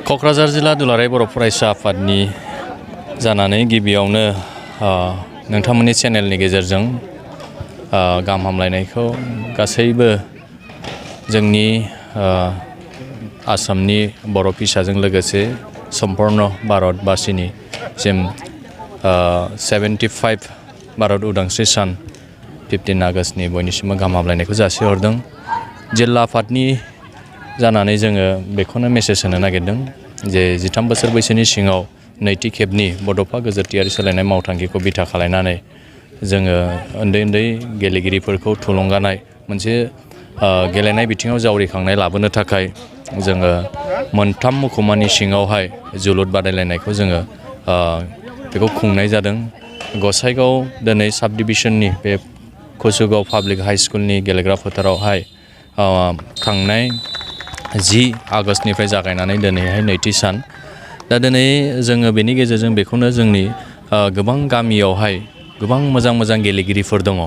क'क्राझार जिल्ला दुलाराय बर' फरायसा आफादनि जानानै गिबियावनो नोंथांमोननि चेनेलनि गेजेरजों गाहाम हामलायनायखौ गासैबो जोंनि आसामनि बर' फिसाजों लोगोसे सम्पूर्ण भारतबासिनि सिम 75 भारत उदांस्रि सान 15 आगष्टनि बयनिसिमबो गाहाम हामलायनायखौ जासिहरदों। जिल्ला आफादनि जानानै जोङो बेखौनो मेसेज होनो नागिरदों जे 13 बोसोर बैसोनि सिङाव नैथि खेबनि बड'फा गोजोरथियारि सोलायनाय मावथांखिखौ बिथा खालामनानै जोङो उन्दै उन्दै गेलेगिरिफोरखौ थुलुंगानाय मोनसे गेलेनाय बिथिङाव जावरिखांनाय लाबोनो थाखाय जोङो मोनथाम महकुमानि सिङावहाय जोलुर बादायलायनायखौ जोङो बेखौ खुंनाय जादों। गसाइगाव दिनै साब डिभिजननि बे कसुगाव पाब्लिक हाइ स्कुलनि गेलेग्रा फोथारावहाय थांनाय 10 आगष्टनिफ्राय जागायनानै दिनैहाय नैथि सान। दा दिनै जोङो बेनि गेजेरजों बेखौनो जोंनि गोबां गामियावहाय गोबां मोजां मोजां गेलेगिरिफोर दङ।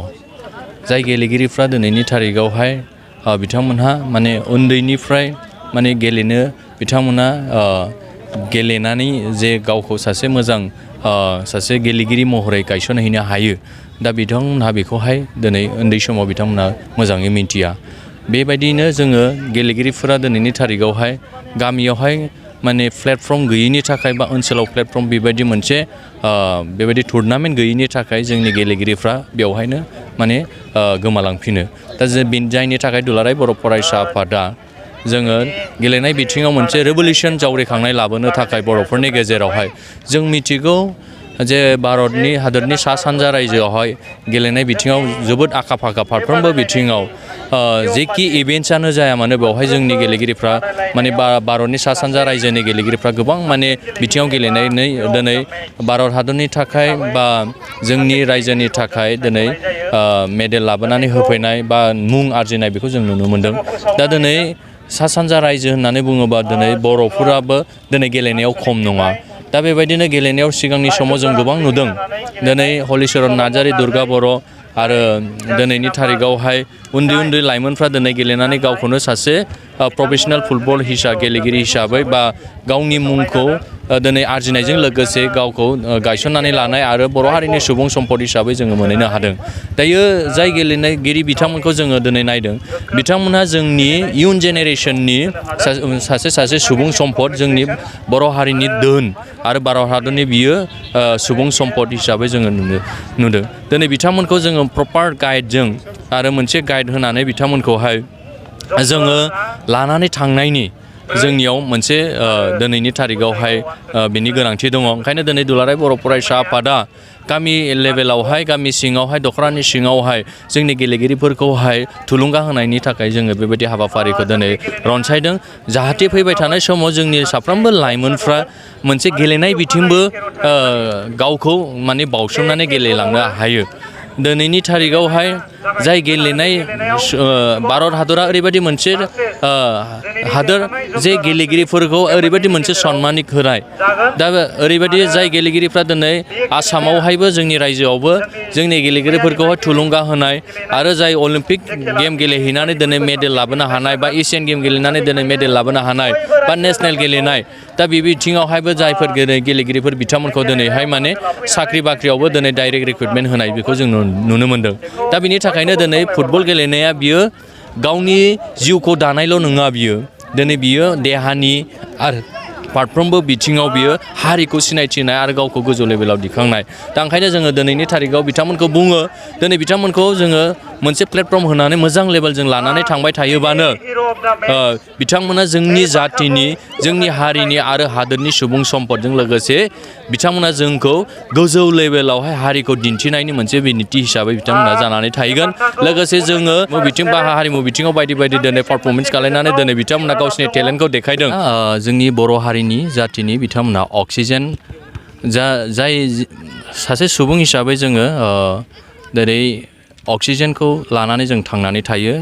जाय गेलेगिरिफ्रा दिनैनि थारिखआवहाय बिथांमोनहा माने उन्दैनिफ्राय माने गेलेनो बिथांमोना गेलेनानै जे गावखौ सासे मोजां सासे गेलेगिरि महरै गायसनहैनो हायो। दा बिथांमोनहा बेखौहाय दिनै उन्दै समाव बिथांमोनहा मोजाङै मिन्थिया। बेबायदिनो जोङो गेलेगिरिफोरा दिनैनि थारिखआवहाय गामियावहाय माने प्लेटफर्म गैयैनि थाखाय बा ओनसोलाव प्लेटफर्म बेबायदि मोनसे बेबायदि टुर्नामेन्ट गैयैनि थाखाय जोंनि गेलेगिरिफ्रा बेवहायनो माने गोमालांफिनो। दा जायनि थाखाय दुलाराय बर' फरायसा आफादा जोङो गेलेनाय बिथिङाव मोनसे रेभलिउसन जावरिखांनाय लाबोनो थाखाय बर'फोरनि गेजेरावहाय जों मिथिगौ जे भारतनि हादरनि सा सानजा रायजोआवहाय गेलेनाय बिथिङाव जोबोद आखा फाखा फारफ्रोमबो बिथिङाव जेखि इभेन्ट्सआनो जाया मानो बेवहाय जोंनि गेलेगिरिफ्रा माने भारतनि सा सानजा रायजोनि गेलेगिरिफ्रा गोबां माने बिथिङाव गेलेनानै दिनै भारत हादरनि थाखाय बा जोंनि रायजोनि थाखाय दिनै मेडेल लाबोनानै होफैनाय बा मुं आरजिनाय बेखौ जों नुनो मोन्दों। दा दिनै सा सानजा रायजो होननानै बुङोबा दिनै बर'फोराबो दिनै गेलेनायाव खम नङा। दा बेबायदिनो गेलेनायाव सिगांनि समाव जों गोबां नुदों। दिनै हलिचरन नार्जारी, दुर्गा बर' आरो दिनैनि थारिखआवहाय उन्दै उन्दै लाइमोनफ्रा दिनै गेलेनानै गावखौनो सासे प्रफेसनेल फुटबल गेलेगिरि हिसाबै बा गावनि मुंखौ दिनै आरजिनायजों लोगोसे गावखौ गायसननानै लानाय आरो बर' हारिनि सुबुं सम्पद हिसाबै जोङो मोनहैनो हादों। दायो जाय गेलेनायगिरि बिथांमोनखौ जोङो दिनै नायदों बिथांमोनहा जोंनि इयुन जेनेरेसननि सासे सुबुं सम्पद, जोंनि बर' हारिनि धोन आरो भारत हादरनि बियो सुबुं सम्पद हिसाबै जोङो नुदों। दिनै बिथांमोनखौ जोङो प्रपार गाइडजों आरो मोनसे गाइड होनानै बिथांमोनखौहाय जोङो लानानै थांनायनि जोंनियाव मोनसे दिनैनि थारिखआवहाय बिनि गोनांथि दङ। ओंखायनो दिनै दुलाराय बर' फरायसा आफादा गामि लेभेलावहाय गामि सिङावहाय दख'रानि सिङावहाय जोंनि गेलेगिरिफोरखौहाय थुलुंगा होनायनि थाखाय जोङो बेबायदि हाबाफारिखौ दिनै रनसायदों। जाहाथे फैबाय थानाय समाव जोंनि साफ्रोमबो लाइमोनफ्रा मोनसे गेलेनाय बिथिंबो गावखौ माने बावसोमनानै गेलेलांनो हायो। दिनैनि थारिखआवहाय जाय गेलेनाय भारत हादरा ओरैबायदि मोनसे हादोर जे गेलेगिरिफोरखौ ओरैबायदि मोनसे सनमानिक होनाय। दा ओरैबायदि जाय गेलेगिरिफ्रा दिनै आसामावहायबो जोंनि रायजोआवबो जोंनि गेलेगिरिफोरखौहाय थुलुंगा होनाय आरो जाय अलिम्पिक गेम गेलेहैनानै दिनै मेडेल लाबोनो हानाय बा एशियान गेम गेलेनानै दिनै मेडेल लाबोनो हानाय बा नेसनेल गेलेनाय। दा बे बिथिङावहायबो जायफोर गेलेगिरिफोर बिथांमोनखौ दिनैहाय माने साख्रि बाख्रियावबो दिनै डाइरेक्ट रिक्रुटमेन्ट होनाय बेखौ जों नुनो मोन्दों। दा बिनि थाखायनो दिनै फुटबल गेलेनाया बियो गावनि जिउखौ दानायल' नङा, दिनै बियो देहानि आरो फारफ्रोमबो बिथिङाव बियो हारिखौ सिनायथिनाय आरो गावखौ गोजौ लेभेलाव दिखांनाय। दा ओंखायनो जोङो दिनैनि थारिखआव बिथांमोनखौ बुङो दिनै बिथांमोनखौ जोङो मोनसे प्लेटफर्म होनानै मोजां लेभेलजों लानानै थांबाय थायोबानो बिथांमोना जोंनि जाथिनि, जोंनि हारिनि आरो हादोरनि सुबुं सम्पदजों लोगोसे बिथांमोना जोंखौ गोजौ लेभेलावहाय हारिखौ दिन्थिनायनि मोनसे बिदिन्थि हिसाबै बिथांमोना जानानै थाहैगोन। लोगोसे जोङो हारिमु बिथिङाव बायदि बायदि दिनै पारफरमेन्स खालामनानै दिनै बिथांमोना गावसिनि टेलेन्टखौ देखायदों। जोंनि बर' हारिनि जाथिनि बिथांमोना अक्सिजेन जाय सासे सुबुं हिसाबै जोङो दिनै अक्सिजेनखौ लानानै जों थांनानै थायो।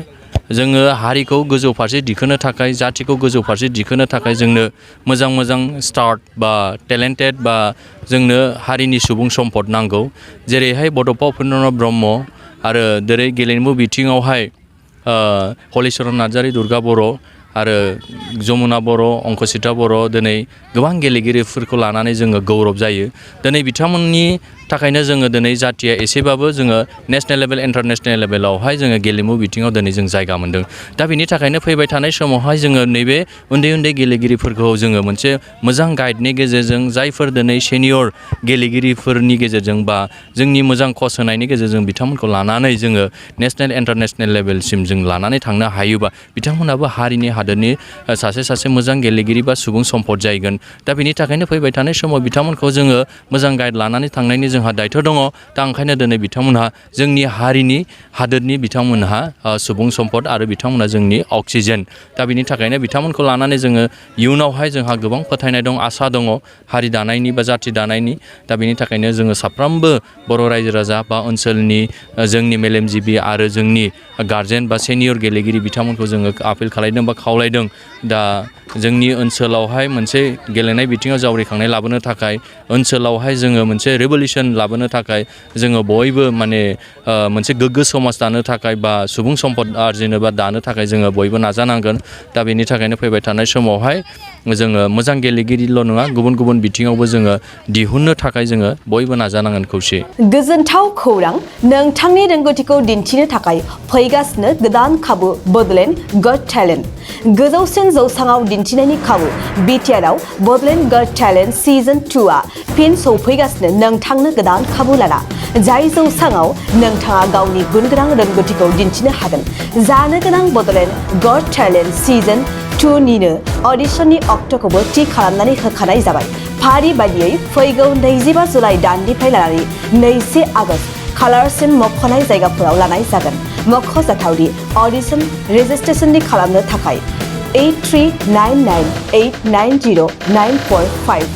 जोङो हारिखौ गोजौ फारसे दिखोनो थाखाय, जाथिखौ गोजौ फारसे दिखोनो थाखाय जोंनो मोजां मोजां स्टार्ट बा टेलेन्टेड बा जोंनो हारिनि सुबुं सम्पद नांगौ। जेरैहाय बड'फा उपेन्द्रनाथ ब्रह्म आरो जेरै गेलेमु बिथिङावहाय हलिचरन नार्जारी, दुर्गा बर' आरो जमुना बर' अंकसिता बर' दिनै गोबां गेलेगिरिफोरखौ लानानै जोङो गौरब जायो दिनै बिथांमोननि थाखायनो जोङो दिनै जाथिया एसेबाबो जोङो नेसनेल लेभेल इन्टारनेसनेल लेभेलावहाय जोङो गेलेमु बिथिङाव दिनै जों जायगा मोन्दों दा बिनि थाखायनो फैबाय थानाय समावहाय जोङो नैबे उन्दै उन्दै गेलेगिरिफोरखौ जोङो मोनसे मोजां गाइडनि गेजेरजों जायफोर दिनै सेनियर गेलेगिरिफोरनि गेजेरजों बा जोंनि मोजां कच होनायनि गेजेरजों बिथांमोनखौ लानानै जोङो नेसनेल इन्टारनेसनेल लेभेलसिम जों लानानै थांनो हायोबा बिथांमोनाबो हारिनि हादोरनि सासे मोजां गेलेगिरि बा सुबुं सम्पद जाहैगोन दा बिनि थाखायनो फैबाय थानाय समाव बिथांमोनखौ जोङो मोजां गाइड लानानै थांनायनि जोंहा दायथ' दङ दा ओंखायनो दिनै बिथांमोनहा जोंनि हारिनि हादोरनि बिथांमोनहा सुबुं सम्पद आरो बिथांमोनहा जोंनि अक्सिजेन दा बिनि थाखायनो बिथांमोनखौ लानानै जोङो इयुनावहाय जोंहा गोबां फोथायनाय दं आसा दङ हारि दानायनि बा जाथि दानायनि दा बिनि थाखायनो जोङो साफ्रोमबो बर' रायजो राजा बा ओनसोलनि जोंनि मेलेमजिबि आरो जोंनि गारजेन बा सेनियर गेलेगिरि बिथांमोनखौ जोङो आपिल खालामदों बा खावलायदों दा जोंनि ओनसोलावहाय मोनसे गेलेनाय बिथिङाव जावरिखांनाय लाबोनो थाखाय ओनसोलावहाय जोङो मोनसे रेभलिउसन लाबोनो थाखाय जोङो बयबो माने मोनसे गोग्गो समाज दानो थाखाय बा सुबुं सम्पद आरजिनो बा दानो थाखाय जोङो बयबो नाजानांगोन दा बेनि थाखायनो फैबाय थानाय समावहाय जोङो मोजां गेलेगिरिल' नङा गुबुन गुबुन बिथिङावबो जोङो दिहुननो थाखाय जोङो बयबो नाजानांगोन खौसे गोजोनथाव खौरां नोंथांनि रोंगौथिखौ दिन्थिनो थाखाय फैगासिनो गोदान खाबु बडलेण्ड गट टेलेन्ट गोजौसिन जौसाङाव दिन्थिनायनि खाबु बिटिआरआव बडलेण्ड गट टेलेन्ट सिजन 2आ फिन सौफैगासिनो नोंथांनो गोदान खाबु लाना जाय जौसाङाव नोंथाङा गावनि गुनगोनां रोंगौथिखौ दिन्थिनो हागोन जानो गोनां बडलेण्ड गट टेलेन्ट सिजन 2निनो अडिशननि अक्ट'खौबो थि खालामनानै होखानाय जाबाय फारि बायदियै फैगौ 25 जुलाइ दाननिफ्राय लानानै 2 आगस्त खालारसिम मख'नाय जायगाफोराव लानाय जागोन मख'जाथावदि अडिशन रेजिस्ट्रेशननि खालामनो थाखाय 8399890945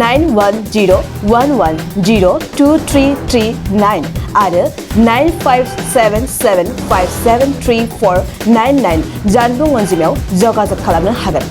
9101102339 आरो 9577573499 जानबुं अनजिमायाव जगाजग खालामनो हागोन।